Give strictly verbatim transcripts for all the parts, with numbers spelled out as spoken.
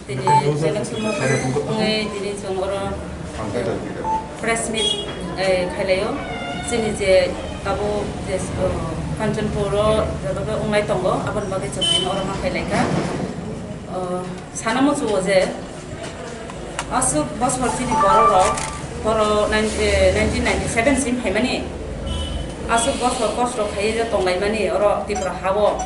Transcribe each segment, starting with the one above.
Tini Janak Sumuk wngwi tini chwng oro press meet, eh, khailaio. Chini je abo je, oh, Kanchanpur o jotobo wngnai tongo, aboni bagwi chwng tini oro ma khailaikha. Oh, sana muchugo je aswk bosor chini borok rok, boro nine-, eh, nineteen ninety-seven sim phaimani, aswk bosor kosto khaiwi je tonglaimani oro Tripura hao,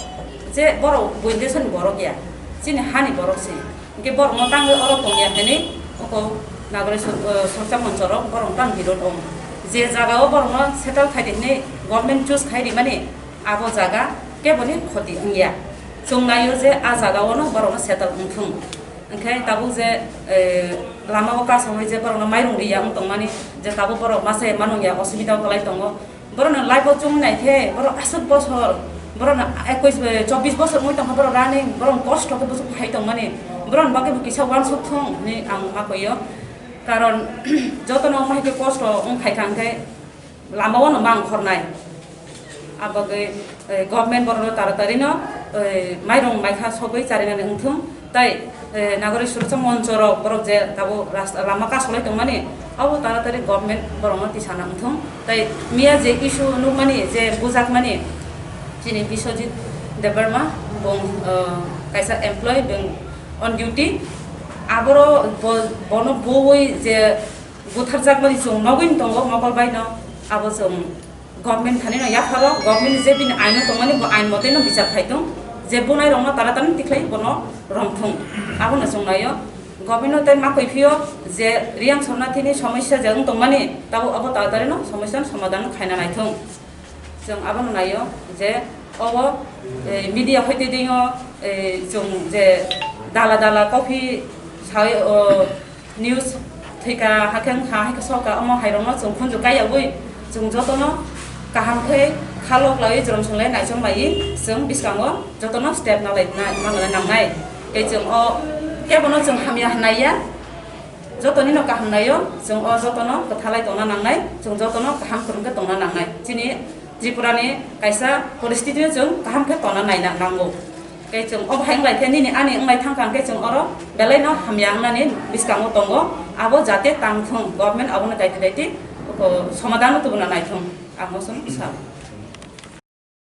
je borok buini desoni borok ya, chini hani borok se. Hingke borokno tangwi oro tongya hinwi oko Nagori sur-, eh, suroksa monchorok borokno tang birod ong. Je jagao borokno settle khai di hinwi government choose khai rimani abo jaga keboni khoti wngya. Chwng naio je a jagaono borokno settle wngthung. Hingke tabuk je, eh, lamao kasongwi je borokno mairung riya wng tongmani, je tabuk borok masa ya manung ya osubida kwlai tongo. Borokno life o chwng nai khe, borok aswk bosor, borokno ekkuish, chobbish bosor wngwi tongkha borok running, borok kosto khe bwswk phai tongmani, borokni bagwi bo kisa uansuk thung hinwi ang ma koi o. Karon jotono omo hai khe kosto wng khai kha hwnkhe lama o no ma ongkhornai. Abagwi, eh, government borokno taratari no, eh, mairung maikha sogwi charinani wngthung. Tai, eh, Nagori Suroksa Moncho rok borok je tabuk rasta lama kasolai tongmani, abo taratari government borokno tisana wngthung. Tai miya je issue nukmani je bujakmani chini Biswajit Debbarma bong, eh, kaisa employee beng on duty, aboro bo-, bono bui je butharjakmani chwng nogwi tongo mokol bai no, abo chwng government thani no yapharo, government ni je bini aino tongmani bo ain mote no bichar khai tong, je bunai rok no taratari tikhlai bono romthung, abono chwng naio. Government no tai ma koi phio je Riyang Somnathi ni somosya je wng tongmani, tabuk abo taratari no somosya no somadhan khaina naithung. Chwng abono naio je obo, eh, media hoite dingo, eh, chwng je dala dala copy sai, o, news thwika hakhe wngkha, hakhe soka, omo hairokno chwng khunju kaiyagwi chwng jotono kaham khe khalo khlaiwi jwrwng swng lai naichom laiwi chwng bwskango jotono step nalai, na-, nalai nangnai. Tei chwng o kebono chwng hamya hwnai ya, jotonino kaham naio, chwng o jotono kwthalai tongna nangnai, chwng jotono kaham kwrwng khe tongna nangnai. Chini Tripura ni kaisa poristiti no chwng kaham khe tongna naina nango. Tei chwng o bahai wng lai khe nini ani wng lai thang kha hwnkhe chwng oro belai no hamya wngnani bwskango tongo. Abo jate tang thung, government abono daiti daiti, o, somadhan no tubuna nai thung. Ang moso no sa.